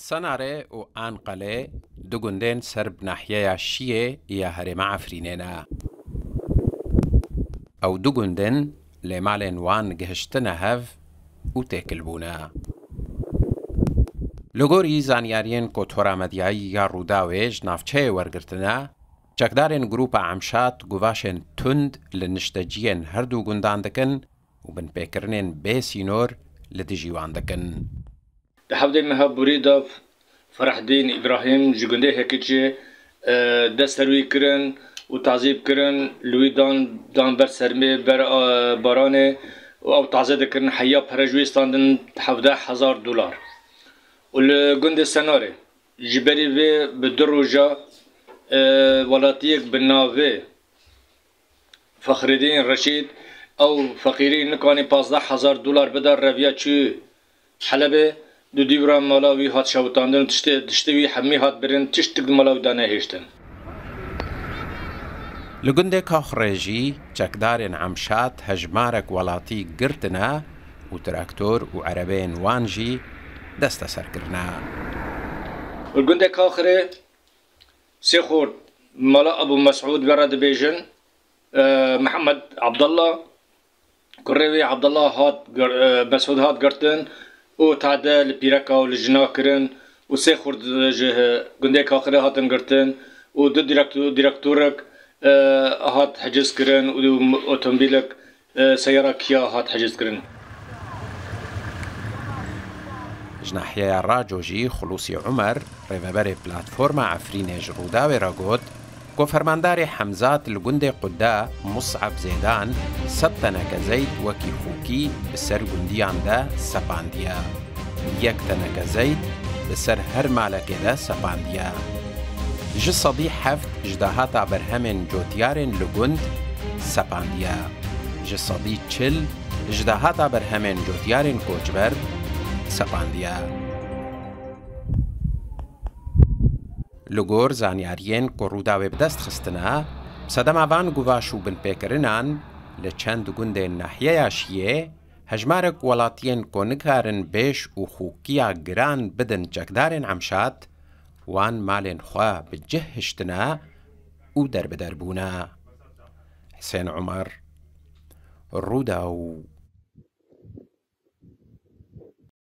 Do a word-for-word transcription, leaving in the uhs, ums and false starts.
Senarê û Anqelê du gundên ser bi nahiyeya Şiyê ya herêma Efrînê ne. Ew du gund in lê malên wan gihiştine hev û têkil bûne. Li gorî zanyariyên ku tora medyayî ya Rûdawê ji navçeyê wergirtine, çekdarên Grûpa Emşat guvaşên tund li nişteciyên her du gundan dikin û binpêkirinên bê sînor li dijî wan dikin. Di hevdê meha borî de Ferahdîn Îbrahîm ji gundê Hekiçê, e, dest ser wî kirin û tazîb kirin, li wî dan, dan ber sermê, ber, e, baranê û ew taze dikirin, heya pere ji wî standin hevdeh hezar dolar. Û li gundê Senarê ji berî vê bi du roja, e, welatiyek bi navê Fexrîdîn Reşîd, ew feqîrî nikanî pazdeh hezar dolar bida, reviya çû Helebê, di dîwra mala wî hat şewitandin û tiştê, tiştê wî hemî hat birin, tiştik di mala wî de nehêştin. Li gundê Kaxirê jî çekdarên Emşat hejmarek welatî girtine û traktor û erebeyên wan jî desteser kirine. Li gundê Kaxirê sê xort mala Ebû Mesûd ve re dibêjin, e, Mihemed Abdullah, kurê wî Abdullah hat gir-, e, Mesûd hat girtin û tade li pîreka û li jina kirin û sê xort ji gundê Kaxirê hatin girtin û du direkto-, direktorek, e, hat heciz kirin û otomobîlek, e, seyara Kia hat heciz kirin. Ji nahiyeya Raco jî Xulûsî Umer, rêveberê Platforma Efrînê ji Rûdawê re got ku fermandarê Hemzat li gundê Quda Mus'ab Zêdan sed teneke zeyt wekî xûkî bi ser gundiyan de sepandiye. Yek teneke zeyt bi ser her malekê de sepandiye. Ji sedî heft ji dahata berhemên cotyarên li gund sepandiye. Ji sedî çil ji dahata berhemên cotyarên koçber sepandiye. Li gor zanyariyên ku Rûdawê bi dest xistine, sedema van guvaş û binpêkirinan li çend gundên nahiyeya Şiyê, hejmarek welatiyên ku nikarin bêş û xûkiya giran bidin çekdarên Emşat, wan malên xwe bi cih hiştine û derbider bûne. Hisên Umer, Rûdaw.